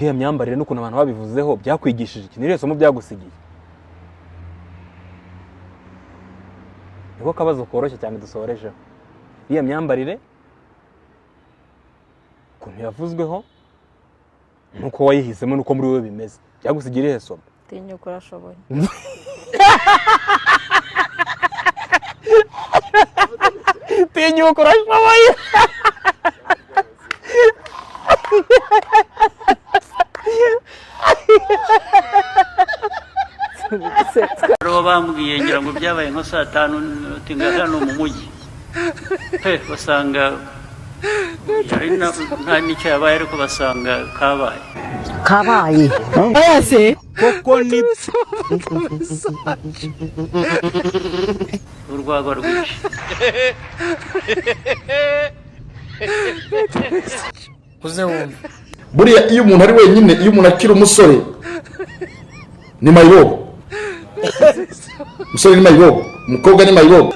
Iriya myambarire n'ukuntu abantu babivuzeho byakwigishije iki? Ni irihe somo byagusigiye? Niko kabazo koroshye cyane dusorejeho. Iriya myambarire ukuntu yavuzweho nuko wayihisemo nuko muri wowe bimeze, byagusigiye irihe somo? Tinyuka, urashoboye. Tinyuka, urashoboye. Hariho bambwiye, ngira ngo byabaye nka saa 5, uti ngaha hano mu mujyi pe, basanga yari nta n'icyo yabaye, ariko basanga kabaye. Kabaye. Oya se. Koko ni Urwagwa rwinshi. Uze wumve. Buriya iyo umuntu ari wenyine, iyo umuntu akiri umusore ni mayibobo, umusore ni mayibobo, umukobwa ni mayibobo.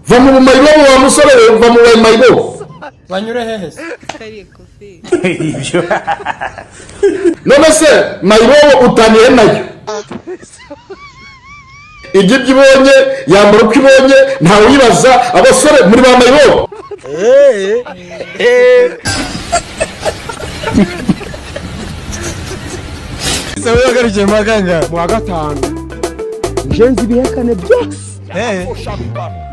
Va mu mayibobo wa musore we, va mu mayibobo. Banyure hehe se? None se mayibobo utaniye nayo? Ibyo ibyo ibonye yambara uko ibonye, ntawe uyibaza. Abasore muri ba mayibobo. Se wowe wagarukiye mu wa kangahe? Mu wa gatanu. Nje nzi ibihekane byose.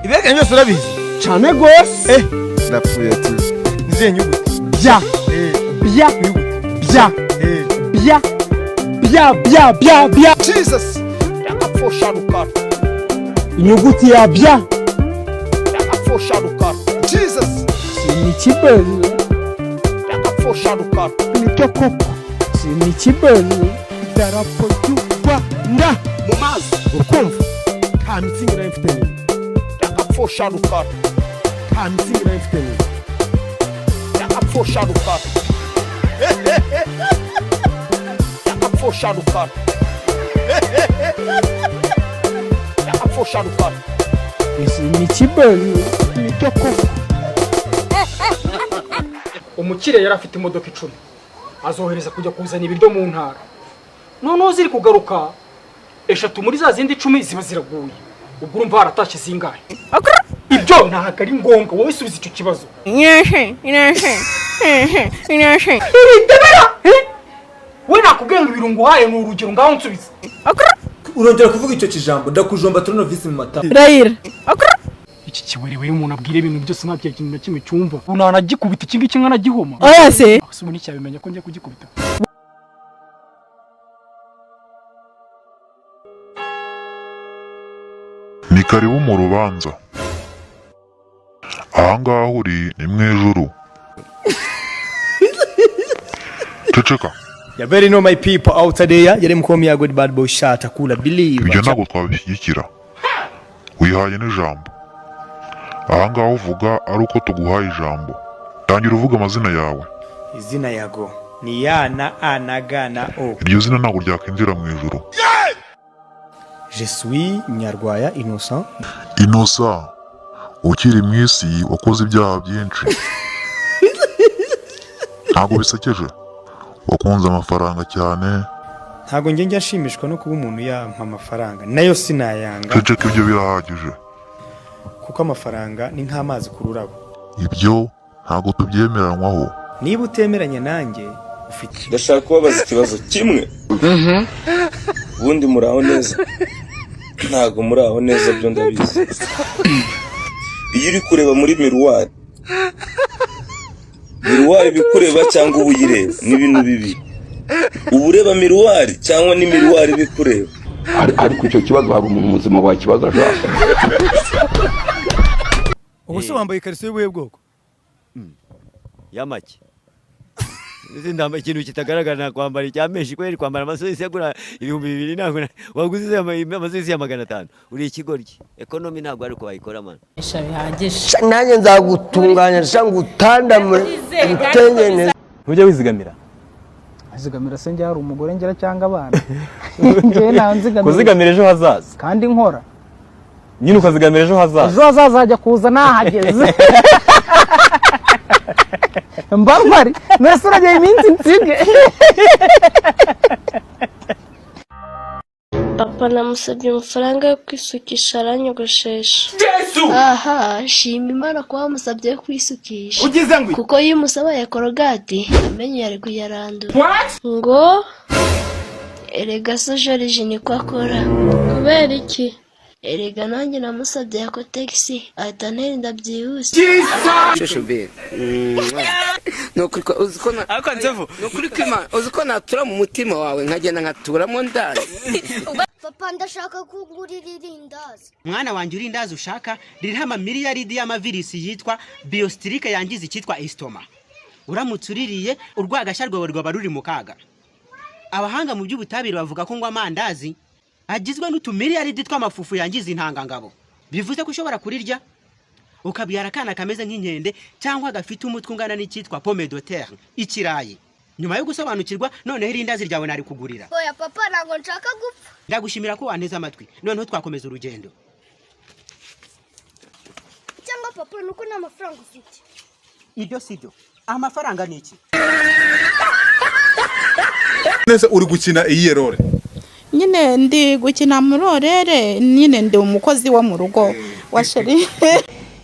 Ibihekane byose urabizi? Cyane gose. Ndapfuye tu. Nizihe nyuguti? Bya bya bya bya bya bya bya bya. Jesus, ndagapfusha rukara. Inyuguti ya bya. Ndagapfusha rukara. Jesus. Ni ikibazo. Ndagapfusha rukara. Nibyo koko ni ikibazo. Idarapo ry'u Rwanda mu mazi. Ukumva nta mitsingi nayo mfite nini. Ndagapfusha rukara. Nta mitsingi nayo mfite nini. Ndagapfusha rukara. Ndagapfusha rukara. Ndagapfusha rukara. Ni ikibazo. Nibyo koko. Umukire yari afite imodoka 10, azohereza kujya kuzana ibiryo mu ntara. Noneho ziri kugaruka, 3 muri za zindi 10 ziba ziraguye. Ubwo urumva haratashye zingahe? Ibyo ntabwo ari ngombwa, wowe subiza icyo kibazo. Ibidebera we, nakubwiye ngo ibirungo uhaye ni urugero, ngaho nsubiza. Urongera kuvuga icyo kijambo, ndakujomba turunovisi mu matama. Rayira. Iki kiwerewere, umuntu abwira ibintu byose nta kintu na kimwe cyumva. Unanagikubita iki ngiki nkanagihoma. Oya se. Ese ubu nticyabimenya ko ngiye kugikubita? Ni karibu mu rubanza. Ahangaha uri ni mu ijuru. Ceceka. You better know my people out there. Yari mukomi ya good bad boy shata kula believe. Ibyo ntabwo twabishyigikira. Wihaye n'ijambo. Ahangaha uvuga ari uko tuguhaye ijambo. Tangira uvuga amazina yawe. Izina yago ni ya na a na g na o. Iryo zina ntabwo ryakwinjira mu ijuru. Je suis Nyarwaya Innocent. Inosa, ukiri mu isi wakoze ibyaha byinshi. Ntabwo bisekeje. Wakunze amafaranga cyane. Ntago njye njya nshimishwa no kuba umuntu yampa amafaranga, nayo sinayanga. Ceceka, ibyo birahagije. Kuko amafaranga ni nk'amazi ku rurabo. Ibyo ntabwo tubyemeranywaho. Niba utemeranya nanjye ufite Ndashaka kubabaza ikibazo kimwe. Ubundi muraho neza? Ntabwo muraho neza, byo ndabizi. Iyo uri kureba muri miruwari, miruwari iba ikureba cyangwa uba uyireba? Ni ibintu bibiri. Uba ureba miruwari cyangwa ni miruwari iba ikureba? Ariko icyo kibazo hari umuntu muzima wakibaza ashaka? Ubu se wambaye ikariso y'ubuhe bwoko? Yamake ndambaye ikintu kitagaragara, nakwambara icya menshi kweri? Kwambara amasogisi agura 2000, ntabwo waguze amasogisi ya 500, uri ikigoryi. Economy ntabwo ari uko bayikora, man. Bihagije. Nanjye nzagutunganya sha, ngutandamure utengeneze. Ntujya wizigamira? Azigamira se njye hari umugore ngira cyangwa abana? Njyewe nta nzigamira. Kuzigamira ejo hazaza. Kandi nkora. Nyine ukazigamira ejo hazaza. Ejo hazaza hajya kuza nahageze. Mbambari mbese uragira iminsi nsige. Papa namusabye amafaranga yo kwisukisha, aranyogoshesha. Aha, shima Imana kuba wamusabye yo kwisukisha. Ugize ngo Kuko iyo umusabaye Colgate, amenyo yari kuyarandura. Ngo erega so Joriji niko akora. Kubera iki? Erega nanjye namusabye ya Kotex, ahita antera inda byihuse. Shushu. Nukuri uzi ko na nukuri ko Imana, uzi ko natura mu mutima wawe, nkagenda nkaturamo ndani. Papa, ndashaka kugurira irindazi. Mwana wanjye, urindazi ushaka ririho amamiliyaridi y'amavirisi yitwa biyositirike yangiza icyitwa estomac. Uramutse uririye, urwagashya rwawe rwaba ruri mu kaga. Abahanga mu by'ubutabire bavuga ko ngo amandazi agizwe n'utumiliyaridi tw'amafufu yangiza intangangabo, bivuze ko ushobora kurirya ukabyara akana kameze nk'inkende cyangwa gafite umutwe ungana n'icyitwa pomme de terre, ikirayi. Nyuma yo gusobanukirwa, noneho irindazi ryawe narikugurira. Oya papa, ntabwo nshaka gupfa. Ndagushimira ko wanteze amatwi. Noneho twakomeza urugendo. Cyangwa papa, nuko nta mafaranga ufite. Ibyo si byo. Amafaranga ni iki? Nese uri gukina iyihe role? Nyine ndi gukina muri orere, nyine ndi umukozi wo mu rugo wa chéri.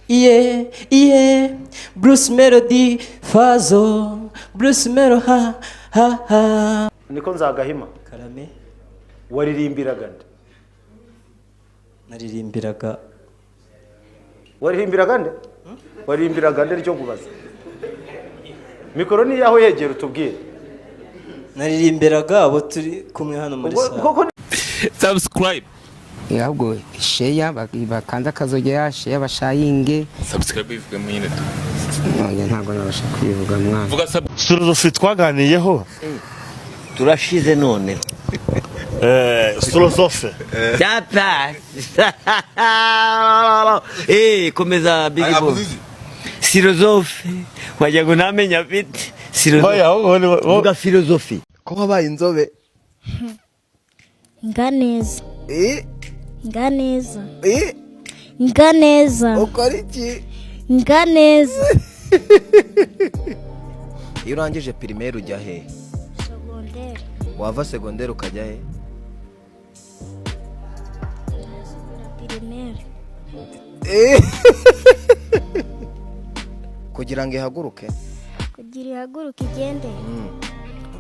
Iye iye, Bruce Melody Fazo, Bruce Melo, ha ha ha. Niko Nzagahima. Karame. Waririmbiraga nde? Naririmbiraga. Waririmbiraga nde? Waririmbiraga nde? Nicyo nkubaza. Mikoro ni iyaho, yegera utubwire. Naririmbiraga abo turi kumwe hano muri salle. Subscribe. Ahubwo share, bakanda akazogera, share, bashayinge. Subscribe bivugemo nyine tu. Oya, ntabwo nabasha kwivuga mwana. Vuga sub. Filozofi twaganiyeho. Turashize none. Filozofe. Cyapa. Komeza, big boss. Filozofe. Wagira ngo ntamenye afite. Oya, ahubwo Vuga filozofi. Ko wabaye inzobe? Nga neza. Nga neza. Nga neza. Ukora iki? Nga neza. Iyo urangije primaire ujya he? Secondaire. Wava secondaire ukajya he? Primaire. Kugira ngo ihaguruke? Kugira ihaguruke igende,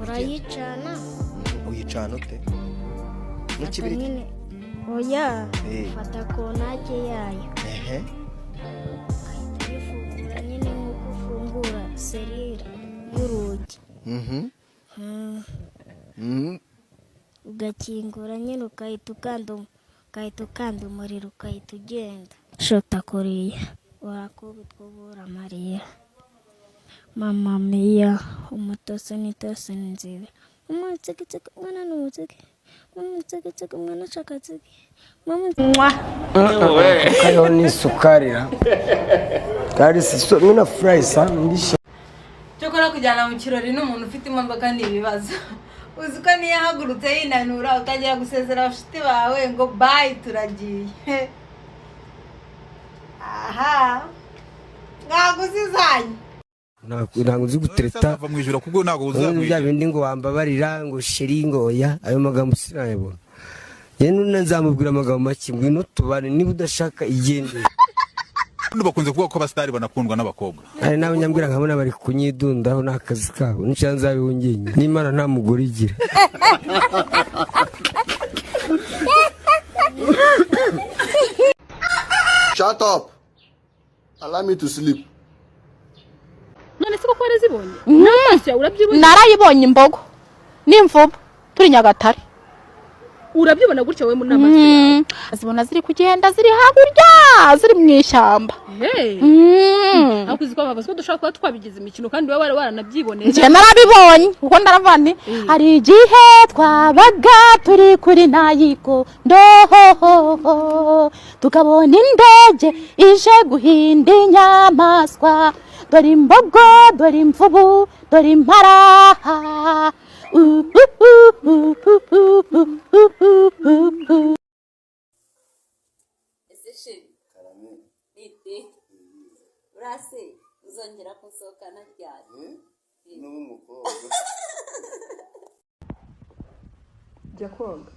urayicana. Uyicana ute? Fata. N'ikibiriti? Nyine oya. Fata kontake yayo. Uyifungura nyine nk'uko ufungura serire y'urugi. Ugakingura nyine, ugahita ukanda umuriro, ugahita ugenda. Shota kuriya urakubitwa ubura amarira. Mama mia, umutose nitose ni nziza. Mama tsiki tsiki, mwana ni umutsiki. Mama tsiki tsiki, mwana shaka tsiki. Mama. Kariho n'isukari ra kari siso. Mimi nafurahi sana ndisha. Cyokora kujyana mu kirori n'umuntu ufite imodoka ni ibibazo. Uzi ko niyo ahagurutse yinanura, ukagera gusezera abashuti bawe ngo bye, turagiye, aha mwaguze izanyu. Ntabwo nzi gutereta. Uzava mu ijuru kuko ntabwo uzava mu Ubundi bya ijuru. bindi ngo wambabarira, ngo chéri, ngo oya, ayo magambo sinayabona. Njye none nzamubwira amagambo make: ngwino tubane, niba udashaka igendere. Ubundi bakunze kuvuga ko abasitari banakundwa n'abakobwa. Hari n'abo nyambwira nkabona bari kunyidundaho, ni akazi kabo, nica nzabeho njyenyine n'Imana nta mugore igira. Shut up, allow me to sleep. None se koko warazibonye n'amaso yawe, urabyibona? Narayibonye, imbogo n'imvubu, turi Nyagatare. Urabyibona gutya wowe muri n'amaso yawe? Zibona ziri kugenda, ziri hakurya, ziri mu ishyamba. Ariko uzi ko bavuze ko dushobora kuba twabigize imikino kandi wowe wari waranabyiboneye? Njye narabibonye, kuko ndaravuga nti hari igihe twabaga turi kuri nayiko ndohohoho, tukabona indege ije guhinda inyamaswa, dore imbogo, dore imvubu, dore imparaha. Uh, uh, uh, uh, uh, uh, uh, uh, uh. Ese chéri, bite? Urase uzongera kunsohokana ryari? Jya koga.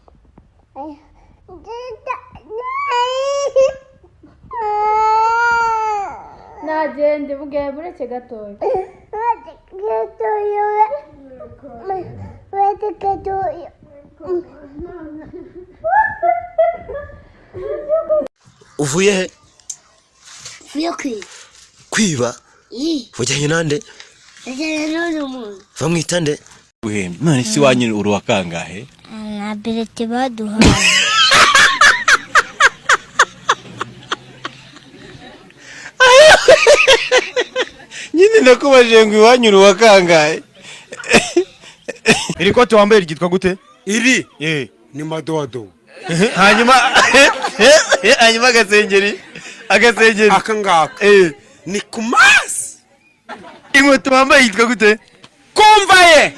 Nagende bugaye bureke gatoya. Uvuye he? Mvuye kwiba. Kwiba? Ujyanye nande? Najyanye n'uyu muntu. Bamwita nde? Guhembye none si wanyu uri wa kangahe? Nta bireti baduhaye. Nyine ndakubajije ngo iwanyu uri wa kangahe? Iri kote wambaye ryitwa gute? Iri ni madodo. Hanyuma hanyuma agasengeri aka ngaka ni ku mazi. Inkweto wambaye yitwa gute? Kumva ye.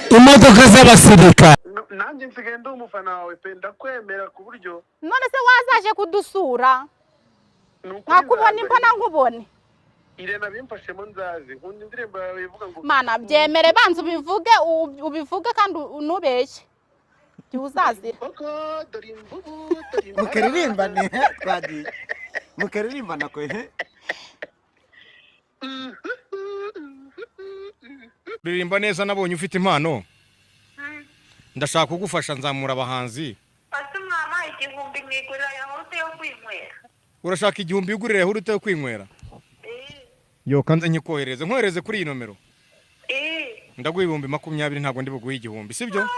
Imodoka z'abasirikare. Nanjye nsigaye ndi umufana wawe pe, ndakwemera ku buryo. None se wazaje kudusura nkakubona imbona nkubone? Irena bimfashemo nzazi, nkunda indirimbo yawe ivuga ngo Mana byemere, banza ubivuge, ubivuge kandi unubeshye igihe uzazira. Mukaririmbane twagiye mukaririmbana kwe. Uririmba neza, nabonye ufite impano. Ndashaka kugufasha nzamura abahanzi. Ase mwana, 1000 nkigurira yahurute yo kwinywera. Urashaka 1000 ugurira yahurute yo kwinywera? Yo kanze nkikohereze, nkohereze kuri iyi nomero. Ndaguha 20,000, ntabwo ndi buguhe 1000, sibyo?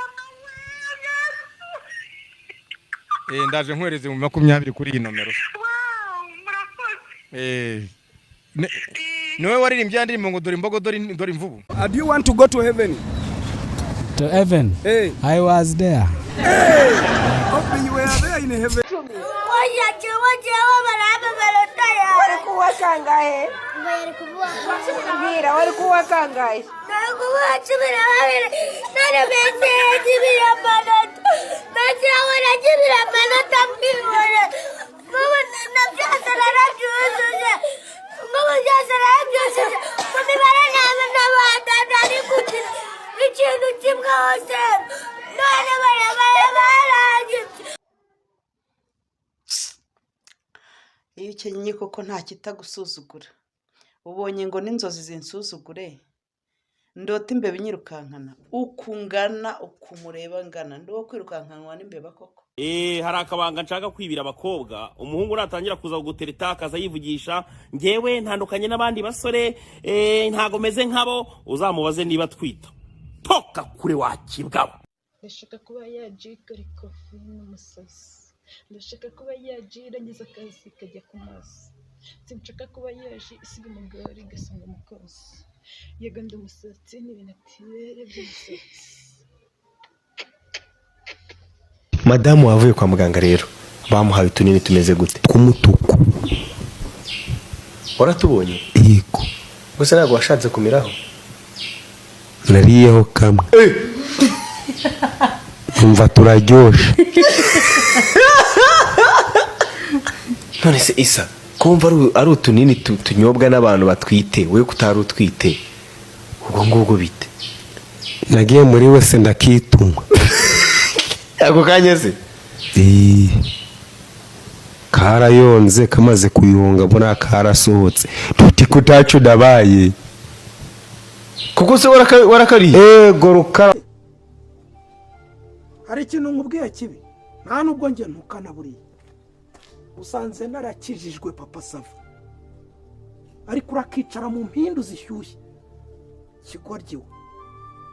Ndaje nkohereze 20,000 kuri iyi nomero. Niwe waririmbye ya ndirimbo ngo dore imbogo dore imvubu. Do you want to go to heaven? To heaven? Hey. I was there. Hey! Hope you were there in heaven. Wari kuwa kangahe? Mbwira, wari kuwa kangahe? Nari kuwa 12 none mbese 18 ndakirabona 18 mbibona. Nk'ubu na byose narabyujuje. Nk'ubu byose narabyujuje. Mu mibare nari kugira ikintu kimwe hose. None barangije. Iyo ukennye koko nta kitagusuzugura. Ubonye ngo n'inzozi zinsuzugure, ndota imbeba inyirukankana. Uku ngana, uku mureba ngana, ndi uwo kwirukankanwa n'imbeba koko? Hari akabanga nshaka kwibira abakobwa. Umuhungu natangira kuza kugutereta akaza yivugisha ngewe ntandukanye n'abandi basore, ntago meze nkabo, uzamubaze niba atwita. Toka kure wakibwabo. Ndashaka kuba yaji ikora ikofi n'umusazi. Ndashaka kuba yaji irangiza akazi ikajya ku mazi. Sinshaka kuba yaji isiga umugore igasanga umukozi. Yego ndi umusatsi n'ibinatirere by'umusatsi. Madamu wavuye kwa muganga rero bamuhaye utunini tumeze gute? Tw'umutuku. Waratubonye? Yego. Gusa ntabwo washatse kumiraho? Nariyeho kamwe. Numva turaryoshe. None se Isa, kumva ari utunini tunyobwa n'abantu batwite, we kutari utwite, ubwo ngubwo bite? Nagiye muri wese ndakituma. Ako kanya se? Karayonze kamaze kuyonga mbona karasohotse. Tuti kutacu dabaye. Kuko se warakariye? Ego rukara. Hari ikintu nkubwiye kibi, nta nubwo njye ntukana buriya. Usanze narakijijwe Papa Sava, ariko urakicara mu mpindu zishyushye kigoryiwe.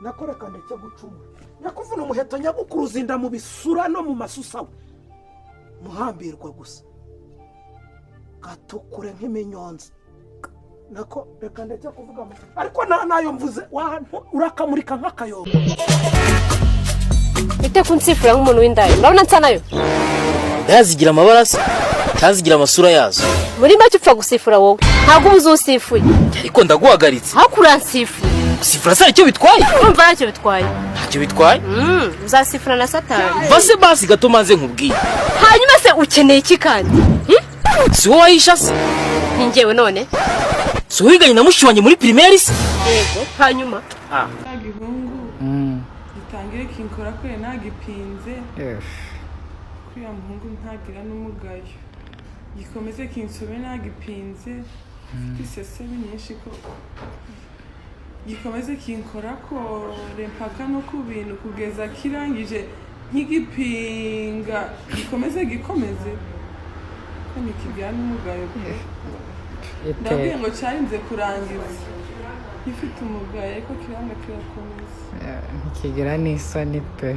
Nakora kandi cyo gucumura, nyakuvuna umuheto, nyagukuruza inda mu bisura no mu masusa we, muhambirwa gusa gatukure nk'iminyonzi. Nako reka ndetse kuvuga ariko nta nayo mvuze, urakamurika nk'akayobo. Bite kunsifura nk'umuntu w'indaya, urabona nsa nayo? Ntazigira amabara se, ntazigira amasura yazo. Muri make upfa gusifura wowe, ntabwo uba uzusifuye. Ariko ndaguhagaritse. Ariko uransifuye. Gusifura se icyo bitwaye? Urumva ntacyo bitwaye. Ntacyo bitwaye? Uzasifura na Satani. Vase basi gato manze nkubwiye. Hanyuma se ukeneye iki kandi? Si wowe wayisha se? Ni njyewe none. Si wowe wiganye na mushiki wanjye muri primaire se? Yego, hanyuma. Gitangire kinkora kure nagipinze. Kuriya muhungu ntagira n'umugayo. Gikomeze kinsobe nagipinze. Mfite isesemi nyinshi koko. Gikomeze kinkora kore mpaka no ku bintu kugeza kirangije nk'igipinga. Gikomeze gikomeze. Ko ntikigira n'umugayo pe. Ndabwiye ngo cyarinze kurangiza. Gifite umugayo ariko kiranga kirakomeza. Ntikigira n'isoni pe.